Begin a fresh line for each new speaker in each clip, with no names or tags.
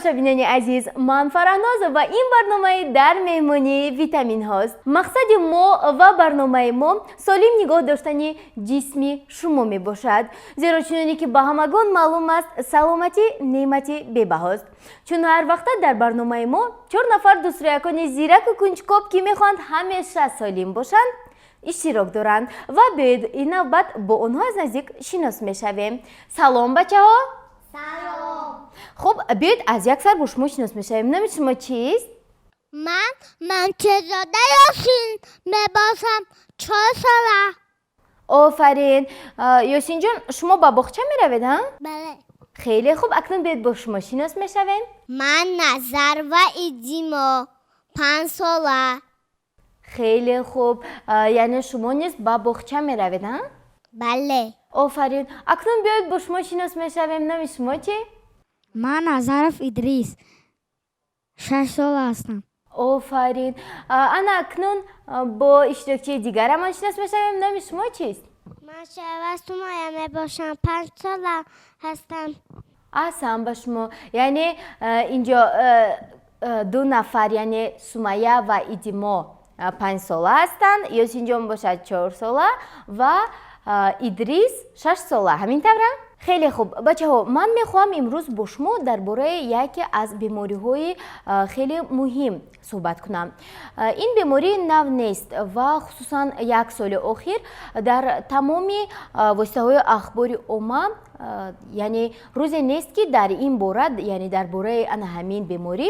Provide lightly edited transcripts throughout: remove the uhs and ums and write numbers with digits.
Тамошобинони азиз, ман Фараҳноза ва ин барномаи дар меҳмонии витаминҳост. Мақсади мо ва барномаи мо солим нигоҳ доштани ҷисми шумо мебошад, зеро чуноне ки ба ҳамагон маълум аст, саломатӣ неъмати бебаҳост. Чун ҳар вақта дар барномаи мо чор нафар дӯстроякони зираку кунҷкоб, ки мехоҳанд ҳамеша солим бошанд, иштирок доранд ва биёед, ин навбат бо онҳо аз наздик шинос мешавем. Салом, бачаҳо!
Салом.
Хуб, биёед, аз як сар бо шумо шинос мешавем. Номи шумо чист?
Ман Манчезода Ёсин мебошам, 4 сола.
Офарин, Ёсинҷон, шумо ба боғча меравед, ҳа?
Бале.
Хеле хуб, акнун биёед, бо шумо шинос мешавем.
Ман Назарова Идимо, 5 сола.
Хеле хуб, яъне шумо низ ба боғча меравед, ҳа?
Бале.
Офарин, акнун биёед, бо шумо шинос мешавем. Номи шумо чӣ?
Ман Назаров Идрис, 6 сола ҳастам.
Офарин, ана акнун бо иштирокчии дигарамон шинос мешавем. Номи шумо чист?
Ман Шава Сумая мебошам, 5 сола ҳастам.
Аҳсан ба шумо. Яъне инҷо ду нафар, яъне Сумая ва Идимо, 5 сола ҳастанд, Ёсинҷон бошад 4 сола ва Идрис 6 сола. Ҳамин тавра? Хеле хуб, бачаҳо, ман мехоҳам имрӯз бо шумо дар бораи яке аз бемориҳои хеле муҳим суҳбат кунам. Ин беморӣ нав нест ва хусусан як соли охир дар тамоми воситаҳои ахбори омма, яъне рӯзе нест, ки дар ин бора, яъне дар бораи ана ҳамин беморӣ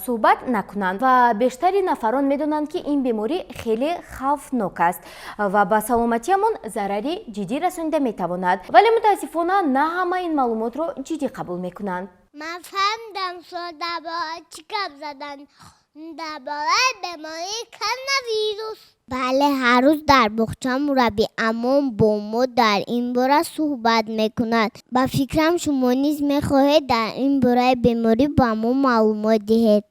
суҳбат накунанд ва бештари нафарон медонанд, ки ин беморӣ хеле хавфнок аст ва ба саломатиамон зарари ҷиддӣ расонида метавонад, вале мутаассифона на ҳама ин маълумотро ҷиддӣ қабул мекунанд.
Ман фаҳмидам, шумо дар бораи чӣ гап задан, дар бораи бемории коронавирус. Бале, ҳар рӯз дар боғча мураббиамон бо мо дар ин бора суҳбат мекунад. Ба фикрам, шумо низ мехоҳед дар ин бораи беморӣ ба мо маълумот диҳед.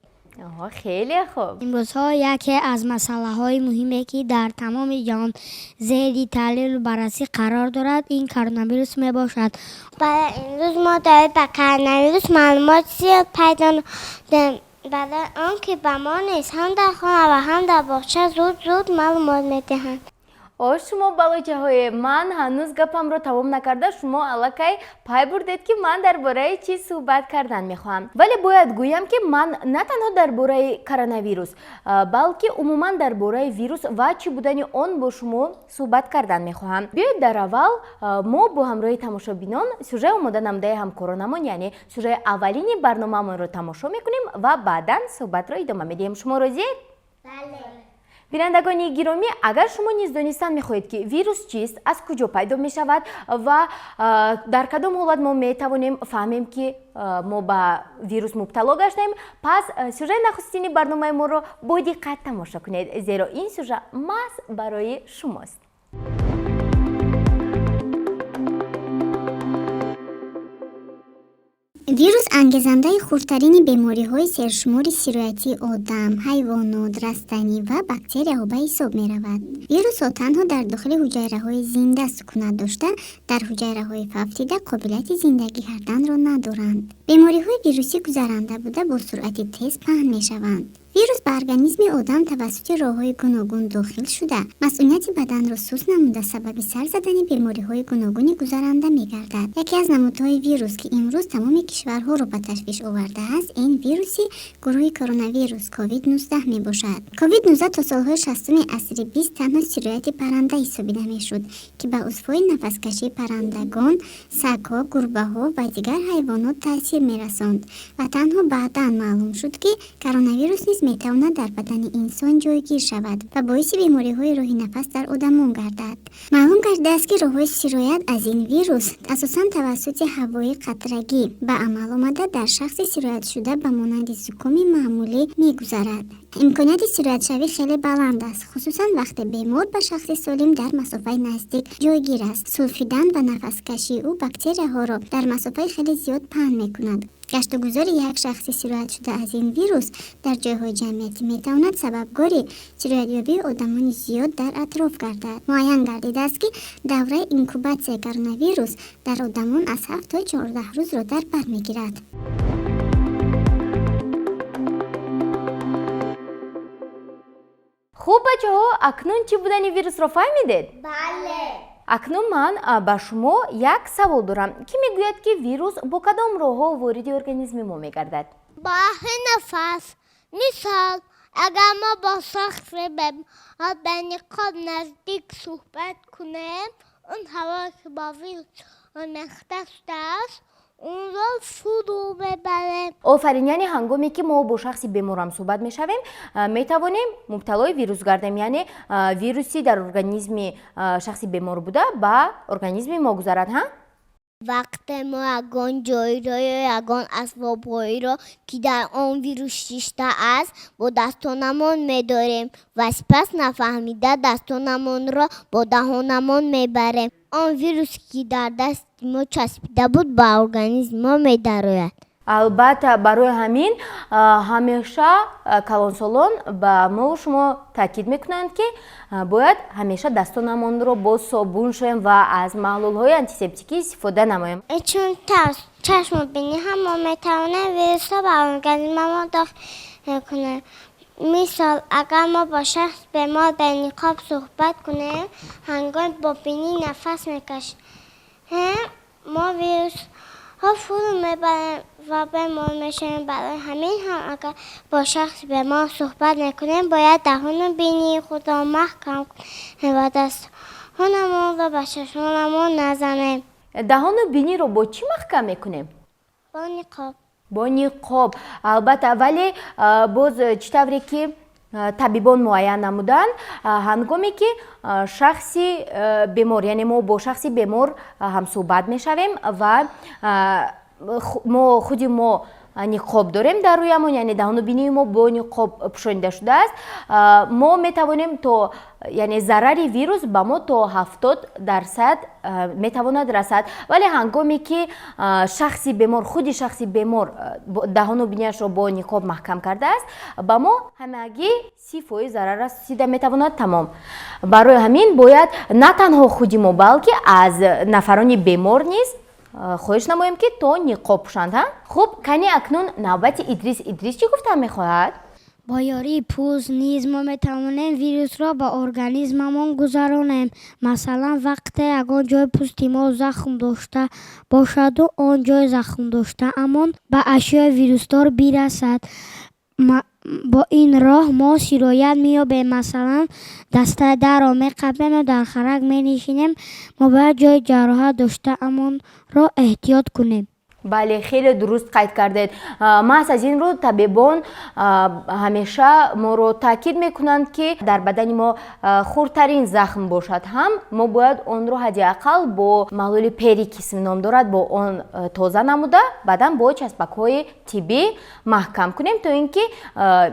Хеле хуб.
Имрӯзҳо яке аз масъалаҳои муҳиме, ки дар тамоми ҷаҳон зери таҳлилу баррасӣ қарор дорад, ин коронавирус мебошад.
Бале, имрӯз мо дар ба коронавирус маълумот зиёд пайдо намудем, барои он ки ба мо низ ҳам дар хона ва ҳам дар боғча зуд зуд маълумот медиҳанд.
О, шумо балочаҳое, ман ҳанӯз гапамро тамом накарда, шумо аллакай пай бурдед, ки ман дар бораи чӣ суҳбат кардан мехоҳам. Вале бояд гӯям, ки ман на танҳо дар бораи коронавирус, балки умуман дар бораи вирус ва чӣ будани он бо шумо суҳбат кардан мехоҳам. Биёед, дар аввал мо бо ҳамроҳи тамошобинон сюжаи омода намудаи ҳамкоронамон, яъне сюжаи аввалини барномаамонро тамошо мекунем ва баъдан суҳбатро идома медиҳем. Шумо розиед?
Бале.
Бинандагони гиромӣ, агар шумо низ донистан мехоҳед, ки вирус чист, аз куҷо пайдо мешавад ва дар кадом ҳолат мо метавонем фаҳмем, ки мо ба вирус мубтало гаштаем, пас сюжаи нахустини барномаи моро бо диққат тамошо кунед, зеро ин сюжа маҳз барои шумост.
Вирус ангезандаи хурдтарини бемориҳои сершумори сироятии одам, ҳайвонот, растанӣ ва бактерияҳо ба ҳисоб меравад. Вирусҳо танҳо дар дохили ҳуҷайраҳои зинда сукунат дошта, дар ҳуҷайраҳои фавтида қобилияти зиндагӣ карданро надоранд. Бемориҳои вирусӣ гузаранда буда, бо суръати тез паҳн мешаванд. Вирус ба организми одам тавассути роҳҳои гуногун дохил шуда, масунияти баданро суст намуда, сабаби сар задани бемориҳои гуногуни гузаранда мегардад. Яке аз намудҳои вирус, ки имрӯз тамоми кишварҳоро ба ташвиш овардааст, ин вируси гурӯҳи коронавирус COVID-19 мебошад. COVID-19 то солҳои 60-уми асри бист танҳо сирояти парранда ҳисобида мешуд, ки ба узвҳои нафаскашии паррандагон, сагҳо, гурбаҳо ва дигар ҳайвонот таъсир мерасонд ва танҳо баъдан маълум шуд, ки коронавирус низ метавонад дар бадани инсон ҷойгир шавад ва боиси бемориҳои роҳи нафас дар одамон гардад. Маълум гардидааст, ки роҳҳои сироят аз ин вирус асосан тавассути ҳавои қатрагӣ ба амал омада, дар шахси сироятшуда ба монанди зукоми маъмулӣ мегузарад. Имконияти сироятшавӣ хеле баланд аст, хусусан вақте бемор ба шахси солим дар масофаи наздик ҷойгир аст. Сулфидан ва нафаскашии ӯ бактерияҳоро дар масофаи хеле зиёд паҳн мекунад. Гаштугузори як шахси сироятшуда аз ин вирус дар ҷойҳои ҷамъиятӣ метавонад сабабгори сироятёбии одамони зиёд дар атроф гардад. Муайян гардидааст, ки давраи инкубатсияи коронавирус дар одамон аз 7 то 14 рӯзро дар бар мегирад.
Хуб, бачаҳо, акнун чӣ будани вирусро фаҳмидед?
Бале.
Акнун ман ба шумо як савол дорам. Кӣ мегӯяд, ки вирус бо кадом роҳҳо вориди организми мо мегардад?
Бо нафас. Мисол, агар мо бо шахси бемор ба ниқоб наздик суҳбат кунем, он ҳаво, ки бо вирус омехта шудааст, онро фурӯ мебарем.
Офарин! Яъне ҳангоме ки мо бо шахси бемор ҳамсӯҳбат мешавем, метавонем мубталои вирус гардем, яъне вируси дар организми шахси бемор буда ба организми мо гузарад, ҳа?
Вақте мо ягон ҷойро ё ягон асбобҳоеро, ки дар он вирус шиштааст, бо дастонамон медорем ва сипас нафаҳмида дастонамонро бо даҳонамон мебарем, он вирусе, ки дар дасти мо часпида буд, ба организми мо медарояд.
Албатта, барои ҳамин ҳамеша калонсолон ба мо шумо таъкид мекунанд, ки бояд ҳамеша дастонамонро бо собун шӯем ва аз маҳлулҳои антисептикӣ истифода намоем.
Чун чашму бинӣ ҳам мо метавонем вирусро ба организмамон дохил кунем. Мисол, агар мо бо шахс бемор ба ниқоб суҳбат кунем, ҳангоми бо бинӣ нафас мекашем, мо вирусҳо фурӯ мебарем ва бемор мешавем. Барои ҳамин ҳам агар бо шахси бемор суҳбат мекунем, бояд даҳону бинии худро маҳкам кунем ва дастонамонро ба чашмонамон назанем.
Даҳону биниро бо чӣ маҳкам мекунем?
Бо ниқоб.
Бо ниқоб, албатта. Вале боз чӣ тавре ки табибон муайян намуданд, ҳангоме ки шахси бемор, яъне мо бо шахси бемор ҳамсӯҳбат мешавем ва мо худи мо ниқоб дорем дар рӯямон, яъне даҳону бинии мо бо ниқоб пӯшонида шудааст, мо метавонем то, яъне зарари вирус ба мо то 70% метавонад расад. Вале ҳангоме ки шахси бемор, худи шахси бемор даҳону бинияшро бо ниқоб маҳкам кардааст, ба мо ҳамагӣ 30% зарар расида метавонад, тамом. Барои ҳамин бояд на танҳо худи мо, балки аз нафарони бемор низ хоҳиш намоем, ки то ниқоб пӯшанд. Ҳа, хуб, кани акнун навбати Идрис. Идрис чӣ гуфтан мехоҳад?
Бо ёрии пӯст низ мо метавонем вирусро ба организмамон гузаронем. Масалан, вақте ягон ҷои пӯсти мо захм дошта бошаду он ҷои захмдоштаамон ба ашёи вирусдор бирасад, бо ин роҳ мо сироят меёбем. Масалан, дастаи дарро меқапем ё дар харак менишинем. Мо бояд ҷои ҷароҳат доштаамонро эҳтиёт кунем.
Бале, хеле дуруст қайд кардед. Маҳз аз ин рӯ табибон ҳамеша моро таъкид мекунанд, ки дар бадани мо хурдтарин захм бошад ҳам, мо бояд онро ҳадди ақал бо маҳлули перекись ном дорад, бо он тоза намуда, баъдан бо часпакҳои тиббӣ маҳкам кунем, то ин ки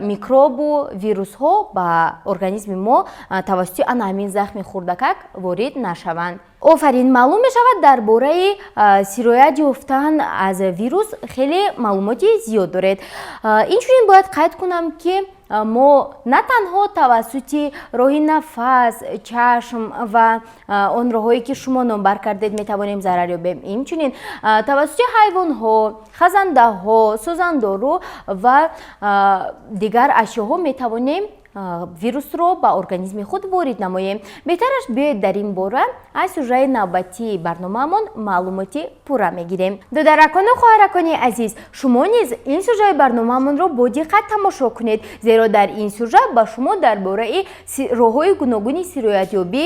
микробу вирусҳо ба организми мо тавассути ана ҳамин захми хурдакак ворид нашаванд. Офарин! Маълум мешавад, дар бораи сироят ёфтан аз вирус хеле маълумоти зиёд доред. Инчунин бояд қайд кунам, ки мо на танҳо тавассути роҳи нафас, чашм ва он роҳҳое, ки шумо номбар кардед, метавонем зарар ёбем, инчунин тавассути ҳайвонҳо, хазандаҳо, сӯзандору ва дигар ашёҳо метавонем вирусро ба организми худ ворид намоем. Беҳтараш биёед, дар ин бора аз сюжаи навбатии барномаамон маълумоти пурра мегирем. Додаракону хоҳаракони азиз, шумо низ ин сюжаи барномаамонро бо диққат тамошо кунед, зеро дар ин сюжа ба шумо дар бораи роҳҳои гуногуни сироятёбӣ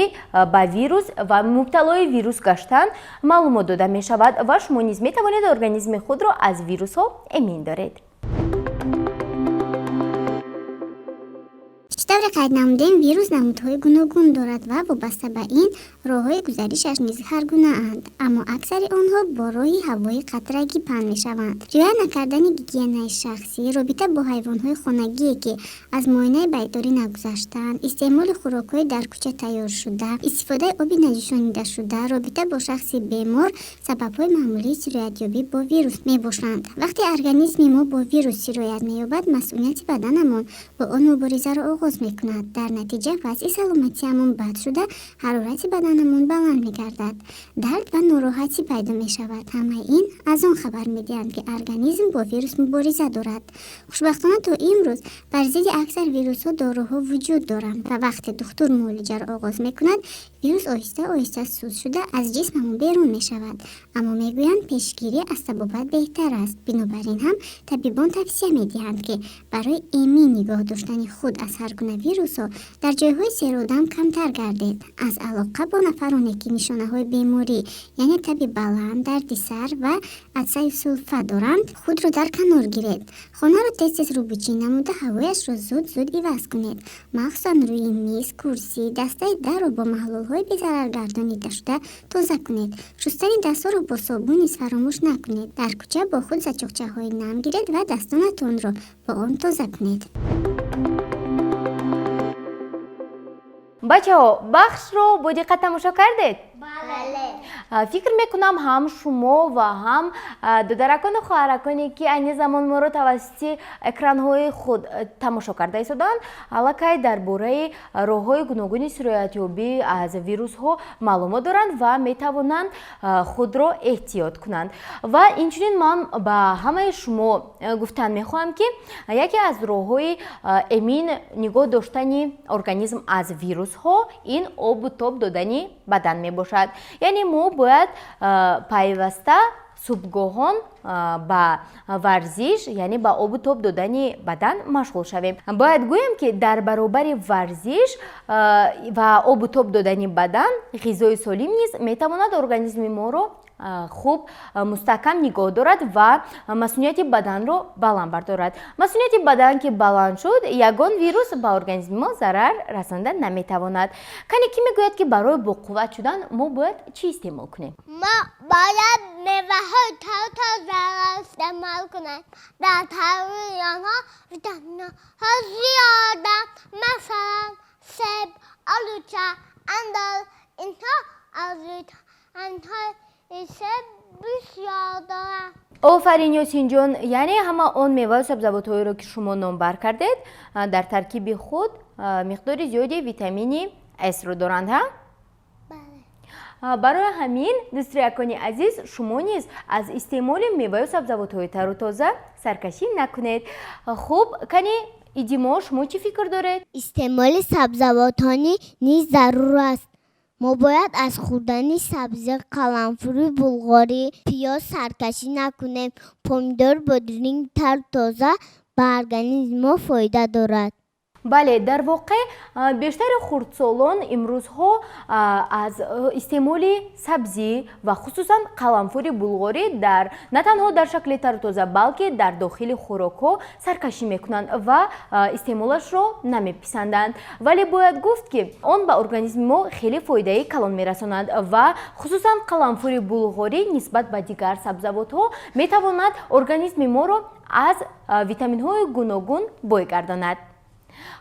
ба вирус ва мубталои вирус гаштан маълумот дода мешавад ва шумо низ метавонед организми худро аз вирусҳо эмин доред.
Чӣ тавре қайд намудем, вирус намудҳои гуногун дорад ва вобаста ба ин роҳҳои гузаришаш низ ҳаргунаанд, аммо аксари онҳо бо роҳи ҳавои қатрагӣ паҳн мешаванд. Риоя накардани гигиенаи шахсӣ, робита бо ҳайвонҳои хонагие, ки аз муоинаи байторӣ нагузаштаанд, истеъмоли хӯрокҳои дар кӯча тайёршуда, истифодаи оби наҷӯшонидашуда, робита бо шахси бемор сабабҳои маъмулии сироятёбӣ бо вирус мебошанд. Вақте организми мо бо вирус сироят меёбад, масунияти баданамон бо он муборизаро оғоз мекунад. мекунад. Дар натиҷа вазъи саломатиамон бад шуда, ҳарорати баданамон баланд мегардад, дард ва нороҳатӣ пайдо мешавад. Ҳамаи ин аз он хабар медиҳанд, ки организм бо вирус мубориза дорад. Хушбахтона, то имрӯз бар зидди аксар вирусҳо доруҳо вуҷуд доранд ва вақте духтур муолиҷаро оғоз мекунад, вирус оҳиста оҳиста суст шуда, аз ҷисмамон берун мешавад. Аммо мегӯянд, пешгирӣ аз табобат беҳтар аст. Бинобар ин ҳам табибон тавсия медиҳанд, ки барои эмин нигоҳ доштани худ аз ҳар гуна вирусҳо дар ҷойҳои серодам камтар гардед, аз алоқа бо нафароне, ки нишонаҳои беморӣ, яъне таби баланд, дарди сар ва атсаю сулфа доранд, худро дар канор гиред. Хонаро тез тез рӯбучин намуда, ҳавояшро зуд зуд иваз кунед. Махсусан рӯи миз, курсӣ, дастаи дарро бо маҳлулҳои безараргардонидашуда тоза кунед. Шустани дастҳоро бо собун низ фаромӯш накунед. Дар кӯча бо худ сачоқчаҳои нам гиред ва дастонатонро бо он тоза кунед.
Бачаҳо, бахшро бо диққат тамошо кардед?
Бале.
Фикр мекунам, ҳам шумо ва ҳам додаракону хоҳараконе, ки айни замон моро тавассути экранҳои худ тамошо карда истоданд, аллакай дар бораи роҳҳои гуногуни сироятёбӣ аз вирусҳо маълумот доранд ва метавонанд худро эҳтиёт кунанд. Ва инчунин ман ба ҳамаи шумо гуфтан мехоҳам, ки яке аз роҳҳои эмин нигоҳ доштани организм аз вирусҳо ин обу тоб додани бадан мебошад. Яъне мо бояд пайваста субҳгоҳон ба варзиш, яъне ба обу тоб додани бадан машғул шавем. Бояд гӯем, ки дар баробари варзиш ва обу тоб додани бадан, ғизои солим низ метавонад организми моро хуб мустаҳкам нигоҳ дорад ва масунияти баданро баланд бардорад. Масунияти бадан ки баланд шуд, ягон вирус ба организми мо зарар расонда наметавонад. Кане, кӣ мегӯяд, ки барои боқувват шудан мо бояд чӣ истеъмол кунем?
Мо бояд меваҳои тару тозаро истеъмол кунем. Дар таркиби онҳо витаминҳо зиёданд, масалан, себ, олуча, андор. Инҳо аз витаминҳои себ бисёр доранд.
Офарин, Ёсинҷон! Яъне ҳама он меваю сабзавотҳоеро, ки шумо номбар кардед, дар таркиби худ миқдори зиёди витамини Сро доранд, ҳа?
Бале.
Барои ҳамин, дӯстриякони азиз, шумо низ аз истеъмоли меваю сабзавотҳои тару тоза саркашӣ накунед. Хуб, кани, Идимо, шумо чӣ фикр доред?
Истеъмоли сабзавотҳо низ зарур аст. Мо бояд аз хӯрдани сабзӣ, қаламфури булғорӣ, пиёз саркашӣ накунем. Помидор, бодиринги тару тоза ба организми мо фоида дорад.
Бале, дар воқеъ бештари хурдсолон имрӯзҳо аз истеъмоли сабзӣ ва хусусан қаламфури булғорӣ дар на танҳо дар шакли тару тоза, балки дар дохили хӯрокҳо саркашӣ мекунанд ва истеъмолашро намеписанданд. Вале бояд гуфт, ки он ба организми мо хеле фоидаи калон мерасонад ва хусусан қаламфури булғорӣ нисбат ба дигар сабзавотҳо метавонад организми моро аз витаминҳои гуногун бой гардонад.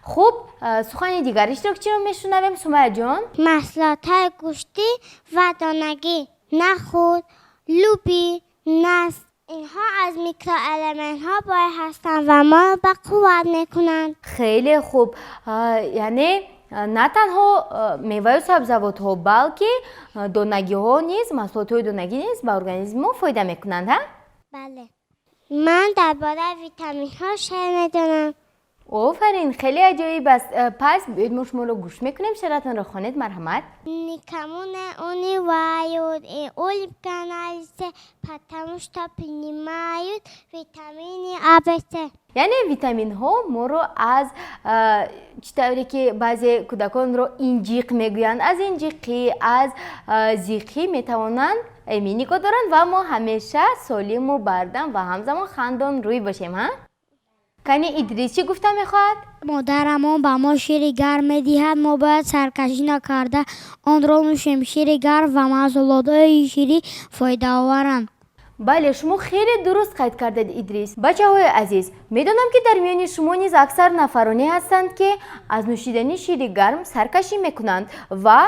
Хуб, сухани дигар иштирокчиро мешунавем. Сумаяҷон.
Маҳсулотҳои гӯштӣ ва донагӣ, нахӯд, лӯбӣ, наск, инҳо аз микроэлементҳо бой ҳастанд ва моро ба қувват мекунанд.
Хеле хуб. Яъне на танҳо меваю сабзавотҳо, балки донагиҳо низ, маҳсулотҳои донагӣ низ ба организми мо фоида мекунанд, ҳа?
Бале. Ман дар бораи витаминҳо шеър медонам.
Офарин, хеле аҷоиб аст. Пас биёед, мо шуморо гӯш мекунем, шеъратонро хонед, марҳамат.
Никому не унывают и улыбка на лице, потому что принимают витамины А, В, С.
Яъне витаминҳо моро аз, чӣ тавре ки баъзе кӯдаконро инҷиқ мегӯянд, аз инҷиқӣ, аз зиқӣ метавонанд эмин нигоҳ доранд ва мо ҳамеша солиму бардам ва ҳамзамон хандон рӯй бошем, ҳа? Кани, Идрис чӣ гуфта мехоҳад?
Модарамон ба мо шири гарм медиҳад. Мо бояд саркашӣ накарда онро нӯшем. Шири гарм ва маҳсулотҳои ширӣ фоидаоваранд.
Бале, шумо хеле дуруст қайд кардед, Идрис. Бачаҳои азиз, медонам, ки дар миёни шумо низ аксар нафароне ҳастанд, ки аз нӯшидани шири гарм саркашӣ мекунанд ва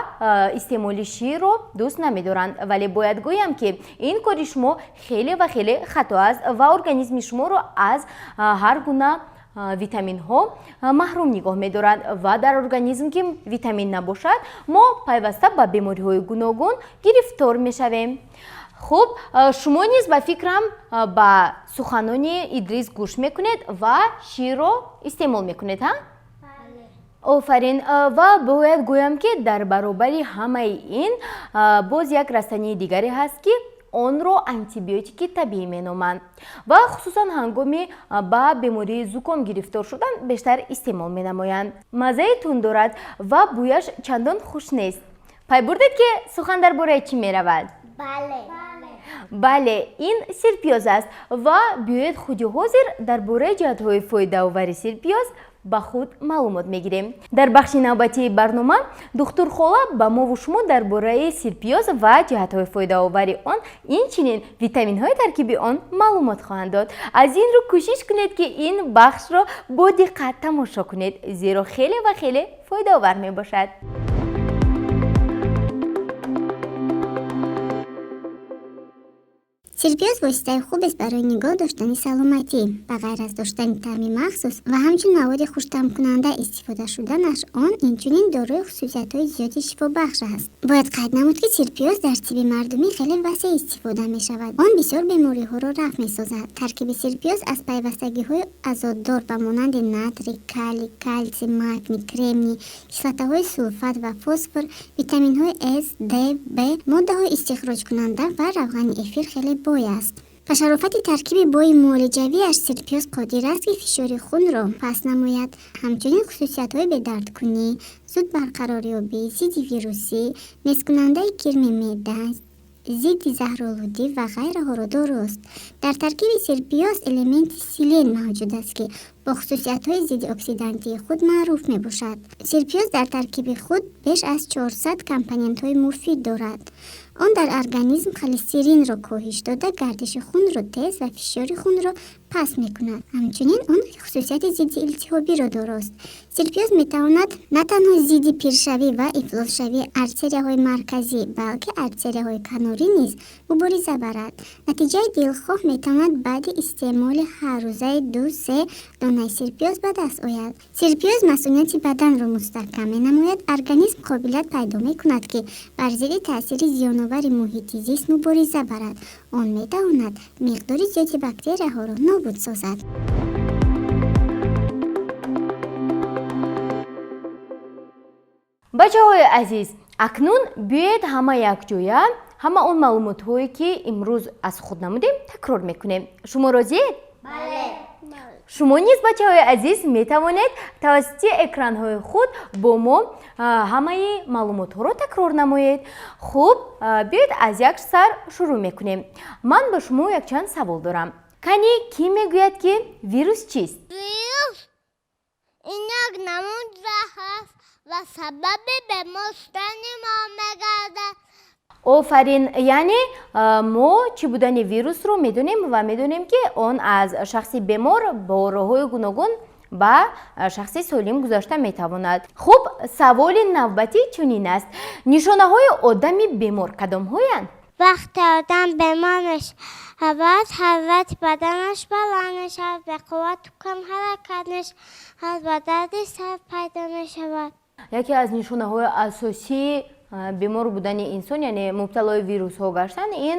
истеъмоли ширро дӯст намедоранд. Вале бояд гӯям, ки ин кори шумо хеле ва хеле хато аст ва организми шуморо аз ҳар гуна витаминҳо маҳрум нигоҳ медоранд ва дар организм ки витамин набошад, мо пайваста ба бемориҳои гуногун гирифтор мешавем. Хуб, шумо низ, ба фикрам, ба суханони Идрис гӯш мекунед ва ширро истеъмол мекунед, ҳа? Офарин. Ва бояд гӯям, ки дар баробари ҳамаи ин боз як растании дигаре ҳаст, ки онро антибиотики табиӣ меноманд ва хусусан ҳангоми ба бемории зуком гирифтор шудан бештар истеъмол менамоянд. Маззаи тунд дорад ва бӯяш чандон хуш нест. Пай бурдед, ки сухан дар бораи чӣ меравад?
Бале.
Бале, ин сирпиёз аст. Ва биёед, худи ҳозир дар бораи ҷиҳатҳои фоидаовари сирпиёз ба худ маълумот мегирем. Дар бахши навбатии барнома духтурхола ба мову шумо дар бораи сирпиёз ва ҷиҳатҳои фоидаовари он, инчунин витаминҳои таркиби он маълумот хоҳанд дод. Аз ин рӯ кӯшиш кунед, ки ин бахшро бо диққат тамошо кунед, зеро хеле ва хеле фоидаовар мебошад.
Сирпиёз воситаи хубест барои нигоҳ доштани саломатӣ. Ба ғайр аз доштани таъми махсус ва ҳамчун маводи хуштаъмкунанда истифода шуданаш, он инчунин дорои хусусиятҳои зиёди шифобахш аст. Бояд қайд намуд, ки сирпиёз дар тибби мардумӣ хеле васеъ истифода мешавад. Он бисёр бемориҳоро рафъ месозад. Таркиби сирпиёз аз пайвастагиҳои азотдор ба монанди натрий, калий, калсий, магний, кремний, кислотаҳои сулфат ва фосфор, витаминҳои С, Д, Б, моддаҳои истихроҷкунанда ва равғани эфир хеле бой аст. Ба шарофати таркиби бои муолиҷавиаш сирпиёз қодир аст, ки фишори хунро паст намояд. Ҳамчунин хусусиятҳои бедардкунӣ, зуд барқарорёбӣ, зидди вирусӣ, несткунандаи кирми меъда, зидди заҳролудӣ ва ғайраҳоро дорост. Дар таркиби сирпиёз элементи селен мавҷуд аст, ки бо хусусиятҳои зиддиоксидантии худ маъруф мебошад. Сирпиёз дар таркиби худ беш аз 400 компонентҳои муфид дорад. Он дар организм холестеринро коҳиш дода, гардиши хунро тез ва фишори хунро паст мекунад. Ҳамчунин он хусусияти зиддиилтиҳобиро дорост. Сирпиёз метавонад на танҳо зидди пиршавӣ ва ифлосшавии артерияҳои марказӣ, балки артерияҳои канорӣ низ мубориза барад. Натиҷаи дилхоҳ метавонад баъди истеъмоли ҳаррӯзаи 2-се донаи сирпиёз ба даст ояд. Сирпиёз масунияти баданро мустаҳкам менамояд. Организм қобилият пайдо мекунад, ки бар зидди таъсири зиёновари муҳити зист мубориза барад. Он метавонад миқдори зиёди бактерияҳоро нобуд созад.
Бачаҳои азиз, акнун биёед, ҳама якҷоя ҳама он маълумотҳое, ки имрӯз аз худ намудем, такрор мекунем. Шумо розиед?
Бале.
Шумо низ, бачаҳои азиз, метавонед тавассути экранҳои худ бо мо ҳамаи маълумотҳоро такрор намоед. Хуб, биёед, аз як сар шурӯъ мекунем. Ман ба шумо якчанд савол дорам. Кани, кӣ мегӯяд, ки вирус чист?
Вирус ин як намуд заҳр аст ва сабаби бемор шудани мо мегардад.
Офарин. Яъне мо чӣ будани вирусро медонем ва медонем, ки он аз шахси бемор бо роҳҳои гуногун ба шахси солим гузашта метавонад. Хуб, саволи навбатӣ чунин аст: нишонаҳои одами бемор кадомҳоянд?
Вақте одам бемор мешавад, ҳарорати баданаш баланд мешавад, беқуввату камҳаракат мешавад ва дарди сар пайдо мешавад.
Яке аз нишонаҳои асосии бемор будани инсон, яъне мубталои вирусҳо гаштан, ин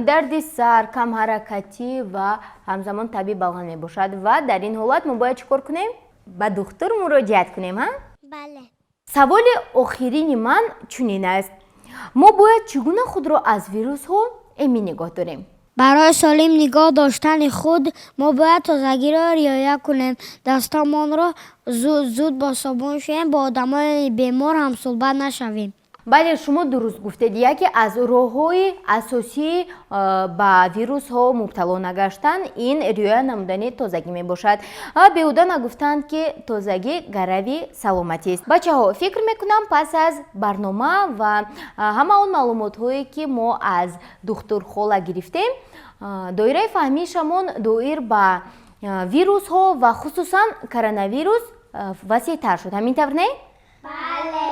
дарди сар, камҳаракатӣ ва ҳамзамон таби баланд мебошад. Ва дар ин ҳолат мо бояд чӣ кор кунем? Ба духтур муроҷиат кунем, ҳа?
Бале.
Саволи охирини ман чунин аст: мо бояд чӣ гуна худро аз вирусҳо эмин нигоҳ дорем?
Барои солим нигоҳ доштани худ мо бояд тозагиро риоя кунем, дастамонро зуд зуд бо собун шӯем, бо одамони бемор ҳамсӯҳбат нашавем.
Бале, шумо дуруст гуфтед. Яке аз роҳҳои асосии ба вирусҳо мубтало нагаштан ин риоя намудани тозагӣ мебошад. Беҳуда нагуфтанд, ки тозагӣ гарави саломатист. Бачаҳо, фикр мекунам, пас аз барнома ва ҳама он маълумотҳое, ки мо аз духтурхола гирифтем, доираи фаҳмишамон доир ба вирусҳо ва хусусан коронавирус васеътар шуд. Ҳамин тавр, не?
Бале.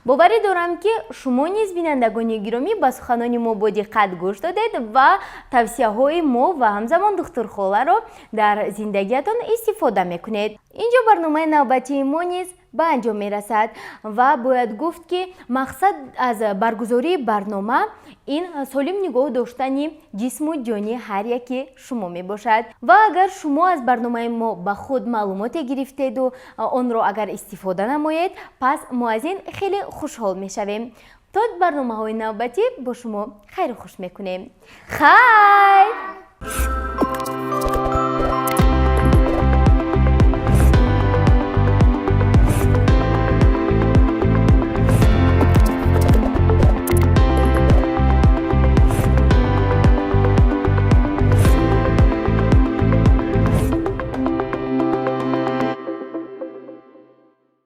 Боварӣ дорам, ки шумо низ, бинандагони гиромӣ, ба суханони мо бо диққат гӯш додед ва тавсияҳои мо ва ҳамзамон духтурхоларо дар зиндагиятон истифода мекунед. Инҷо барномаи навбатии мо низ ба анҷом мерасад ва бояд гуфт, ки мақсад аз баргузории барнома ин солим нигоҳ доштани ҷисму ҷони ҳар яки шумо мебошад. Ва агар шумо аз барномаи мо ба худ маълумоте гирифтеду онро агар истифода намоед, пас мо аз ин хеле хушҳол мешавем. То барномаҳои навбатӣ бо шумо хайру хуш мекунем. Хайр.